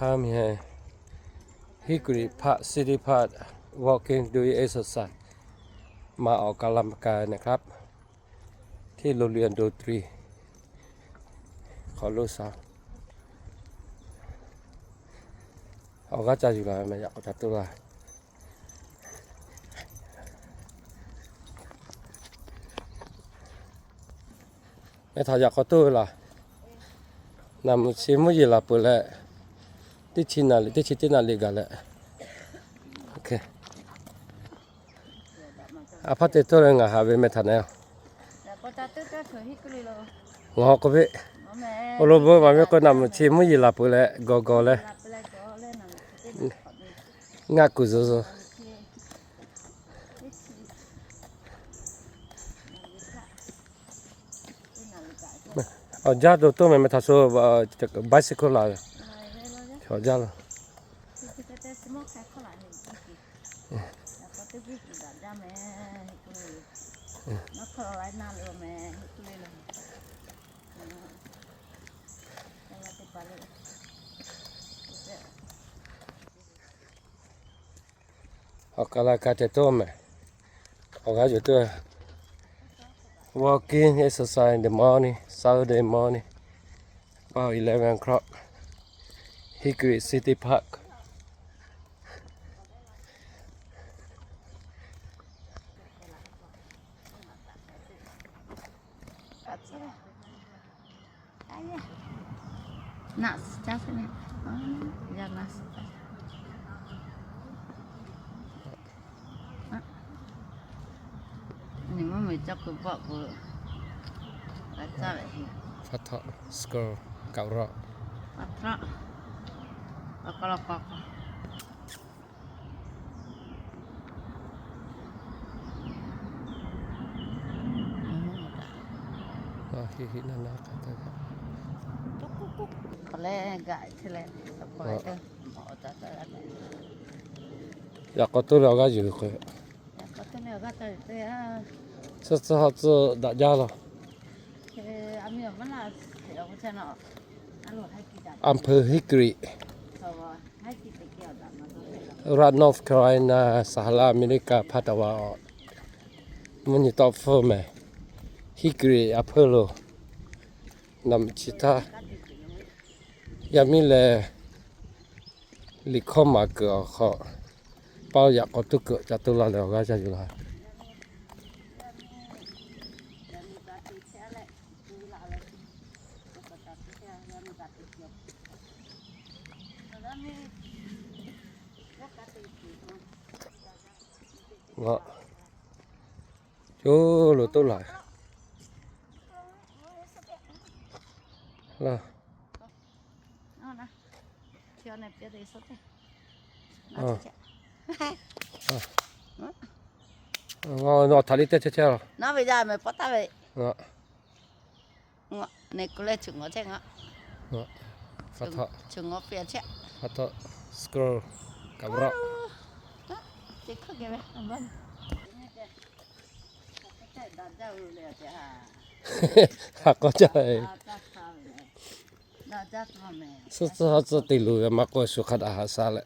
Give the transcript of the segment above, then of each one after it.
Come here, Hickory Park City Park, walking, doing exercise. มาออกกำลังกายนะครับ ที่โรงเรียนดนตรีของลูกสาว Awˬ g'aˇ ca yuˬ laˬ meh, yaꞈ k'aw ca toˆ laˇ. Meh htaꞈ yaꞈ k'aw toˆ ve laˬ. Naˬ meuꞈ chi mvuhˇ yeˬ laˬ peuˬ leh, teˇ chi naˍ riˍ, teˇ chi teˇ naˍ riˍ gaˬ leh, a hpaˇ te toˆ leh ngaˬ haꞈ ve meh htaꞈ na. Ngaˬ k'oˆ ve, awˬ lawn bon maˍ ve k'o, naˬ meuꞈ chi mvuhˇ yeˬ laˬ peuˬ leh gawˬ gawˬ leh, ngaˆ kuˬ zuhˬ zuhˬ. Awˬ jaˇ to toˆ meh, meh htaꞈ shu bicycle laˬ ve. Awˬ jaˇ lo. Awˬ kaˍ la ka te toˆ meh. Awˬ g'aˇ yuˬ toˆ. Walking exercise in the morning, Saturday morning, about eleven o'clock, Hickory City Park. Hpa htawˆ, squirrel, kaꞈ roˆ. Yaꞈ k'aw toˆ leh awˬ g'aˇ yuˬ ve k'o, suhˆ tcuhˇ ha tcuhˇ daꞈ jaˇ law. อำเภอ Hickory, Raleigh, North Carolina, สหรัฐอเมริกา ภาคตะวันออก mvuhˇ nyi tawˆ hpfuhˇ meh, Hickory อำเภอ lo. Naˬ meuꞈ chi htaˇ yaˇ miˇ leh liꞈ hkawˇ maˍ kuiˬ awˬ hk'aw, paˇ yaꞈ k'aw toˆ kuiˬ ca toˆ laˇ leh awˬ g'aˇ ca yuˬ laˇ. Ngaˬ co lo toˆ laˬ. Ngaˬ htaꞈ liˇ teˇ chehˇ chehˇ. Hpa htawˆ, squirrel, kaꞈ roˆ. Haꞈ k'aw caˇ. Suhˆ tcuhˇ ha tcuhˇ te luˬ ve maˇ k'oˆ, shu hk'a daꞈ haꞈ shaˉ leh,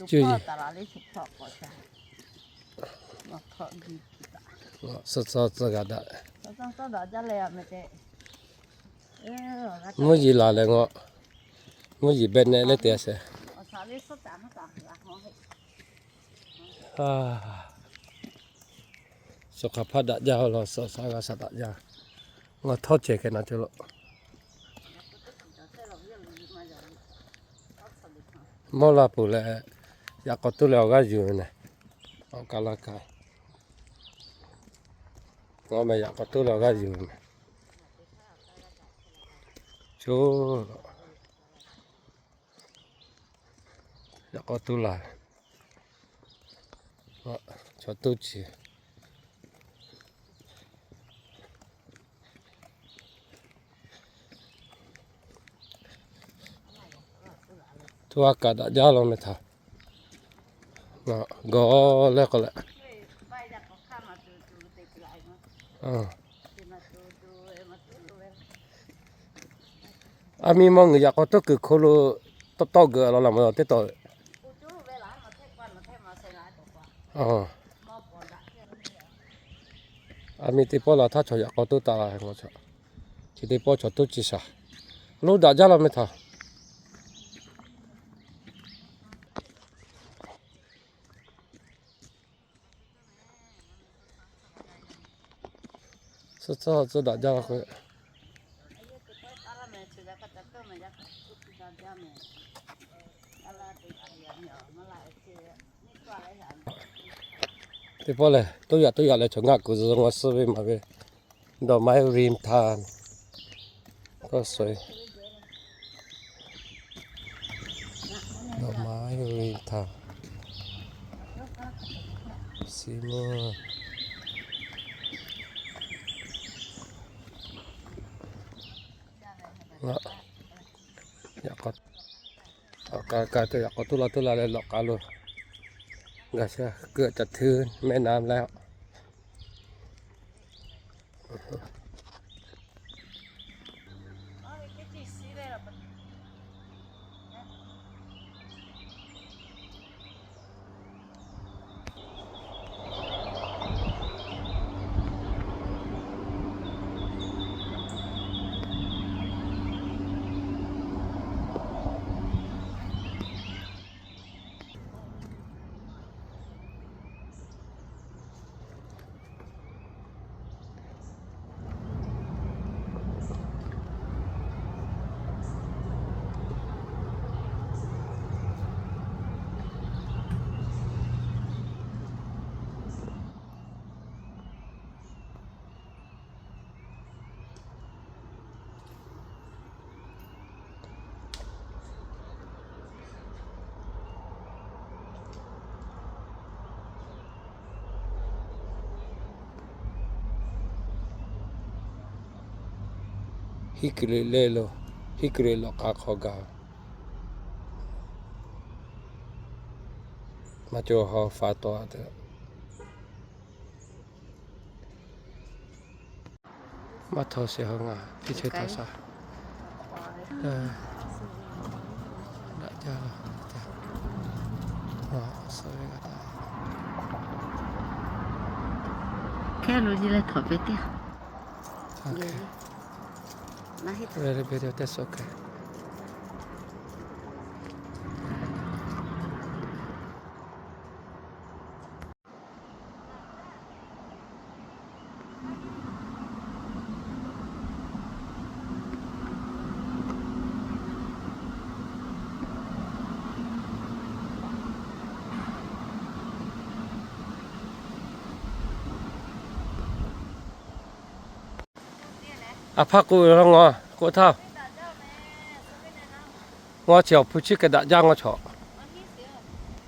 cuˇ yiˍ. Suhˆ tcuhˇ ha tcuhˇ g'a daꞈ. Mvuhˇ yeˬ laˬ leh ngaˬ, mvuhˇ yeˬ beh neh leh te a sheˍ. Suhˆ hk'aˬ hpaˇ daꞈ jaˇ law, suhˆ shaˉ g'a shaꞈ daꞈ jaˇ. Ngaˬ htawˇ cehˬ kehˬ na cawˬ lo. Mawˇ la peuˬ leh, yaꞈ k'aw toˆ leh awˬ g'aˇ yuˬ ve neh. Awˬ kaˍ la ka. Ngaˬ meh yaꞈ k'aw toˆ leh awˬ g'aˇ yuˬ ve meh. Coˬ, yaꞈ k'aw toˆ laˬ. Chaw toˆ chi. Tuˇ a kaꞈ daꞈ jaˇ law meh htaꞈ. Gawˬ leh k'o leh, a miˇ mawˇ ngaˬ yaꞈ k'aw toˆ kuiˬ hk'aw lo Tawˇ tawˆ geuꞈ la la mawˬ teˇ tawˆ. Aˬ miˬ teˇ pawˆ la htaˇ chaw yaꞈ k'aw toˇ taˍ la, chi teˇ pawˆ chaw toˇ ci shaˍ. Loˇ daꞈ jaˇ la meh htaꞈ. Suh tcuhˇ tcuhˇ daꞈ jaˇ la k'o. Teˇ pawˆ lehˬ, toˇ yaꞈ toˇ yaꞈ leh chaw ngaˆ kuiˬ zuhˬ zuhˬ ma suh ve maˍ ve. ดอกไม้ริมทาง ก็สวย ดอกไม้ริมทาง สีม่วง Yaꞈ k'aw, awˬ k'a k'a te yaꞈ k'aw tuˉ la tuˉ la leh lawꞈ k'a lo gaˬ sha keu caˬ hteu mehˆ na leh. Hiˉ kuiˬ le le lo, hiˉ kuiˬ le lawꞈ k'a hk'aw gaˬ. Maˇ cawˬ haw fa taw a te. Maˇ htaw sheˍ haw ngaˬ teˇ chehˇ taw sha. Daꞈ jaˇ la. Hkehˉ lo ji leh htawnˍ pehꞈ teˇ. Very beautiful, that's okay. A hpaˇ k'oˆ ve la ngaˬ k'oˆ htaˇ, ngaˬ chi awˬ hpu chi kehˬ daꞈ jaˇ ngaˬ chaw.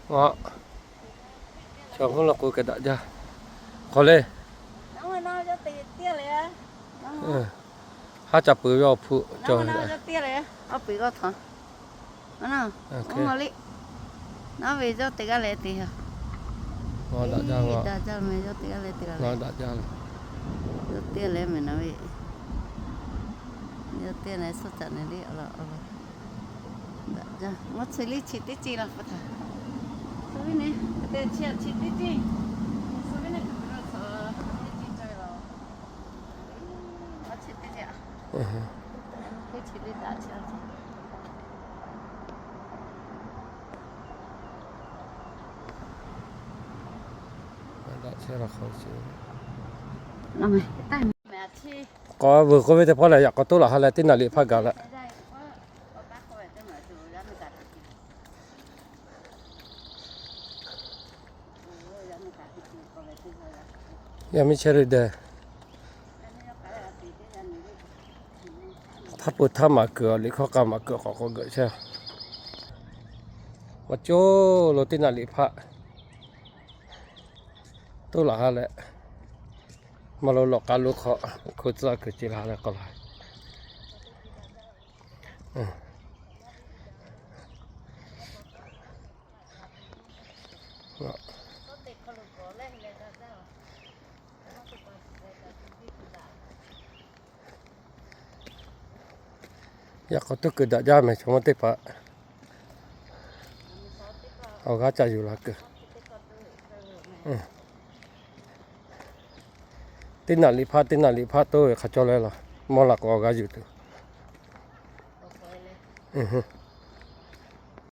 Ngaˬ chaw mvuhˇ la k'o kehˬ daꞈ jaˇ. Hk'aw le, haˉ ca peuˬ ve awˬ hpu cawˬ. Naˉ ve yawˇ teˇ g'aˇ leh te, daꞈ jaˇ, yawˇ teˇ g'aˇ leh te la, yawˇ teˇ g'aˇ leh meh na ve, yawˇ teˇ g'aˇ leh suhˆ caꞈ neh le awˬ lawn awˬ lawn. Daꞈ jaˇ, mvuhˇ chi liˇ chi teˇ ceuˬ la pa taw, suh ve ne, te chi a chi teˇ ceuˬ, suh ve ne, teˇ ceuˬ cawˬ ve la, a chi teˇ ceuˬ, teˇ chi teˇ daꞈ chi a. K'awꞈ vuiˬ k'oˆ ve teˇ hpawˇ lehˬ, yaꞈ k'aw toˉ laˬ ha leh teˇ naˍ liꞈ hpaˇ gaˬ leh. Yaˇ miˇ chehˇ le deh. Htaˇ pu htaˇ maˍ kuiˬ awˬ liꞈ hkawˇ k'a maˍ kuiˬ k'awꞈ k'awꞈ geuꞈ chehˇ. Awˬ coˇ lo teˇ naˍ liꞈ hpaˇ toˉ laˬ ha leh, maˇ lo lawꞈ k'a lo hk'aw hko tcuh kuiˬ ce la ha leh k'awꞈ la. Yaꞈ k'aw tuˉ kuiˬ daꞈ jaˇ meh chaw mawˇ teˇ hpaˍ. Awˬ g'aˇ ca yuˬ la kuiˬ. Teˇ naˍ riˍ hpaˇ teˇ naˍ riˍ hpaˇ toˆ ve hk'a cawˇ leh laˬ, mawˇ la k'o awˬ g'aˇ yuˬ tuˬ.